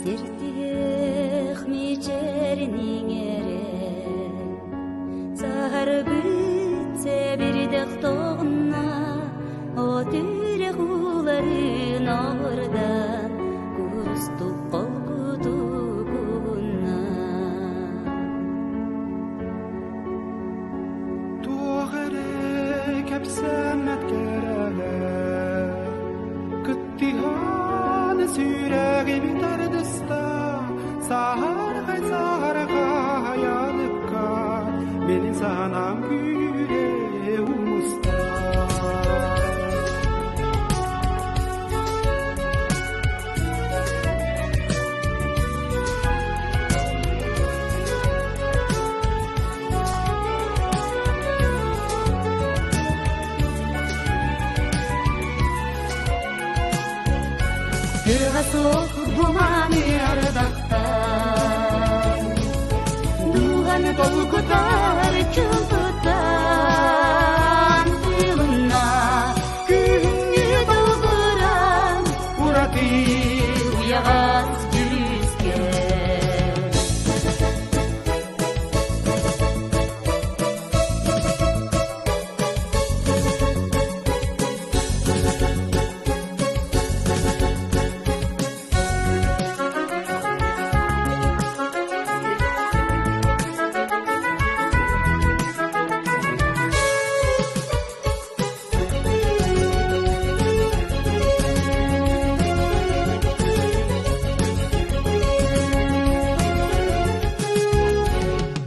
Сиртиэх мичээрин иҥэрэн, саһарбыт сэбирдэх тоҕунна, от үрэх ууларын оҕурдан, кустук холкутук угунна. Туох эрэ кэпсэммэт кэрэлэ Кыттыһан сүрэҕим тардыста Саһархай саһархай алыпка Мин санаам күүрэ умуста. Тыаҕа суох гуманы ардахтан, дууһаны толкутар чуҥкутан, тыылынна күһүҥҥү долгуран, Ураты уйаҕас дьүрүскэ.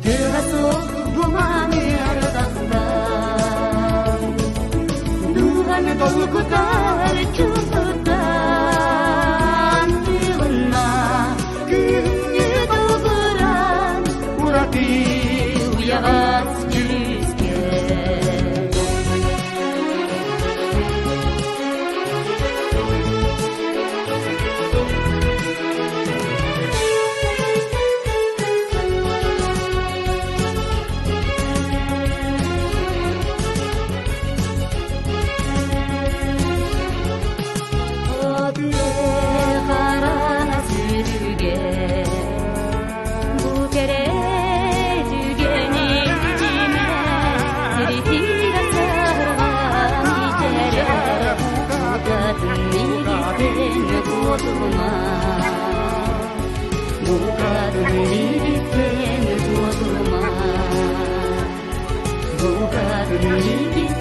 Тыаҕа суох гуманы ардахтан, дууһаны толкутар чуҥкутан, тыылынна күһүҥҥү долгуран, ураты уйаҕас дьүрүскэ. Хараҥа сүрүгэ бу кэрэ түгэни кичимэ сиритигэ сарҕан ичэрэ букатын мигиттэн куотума букатын мигиттэн куотума букатын мигиттэн.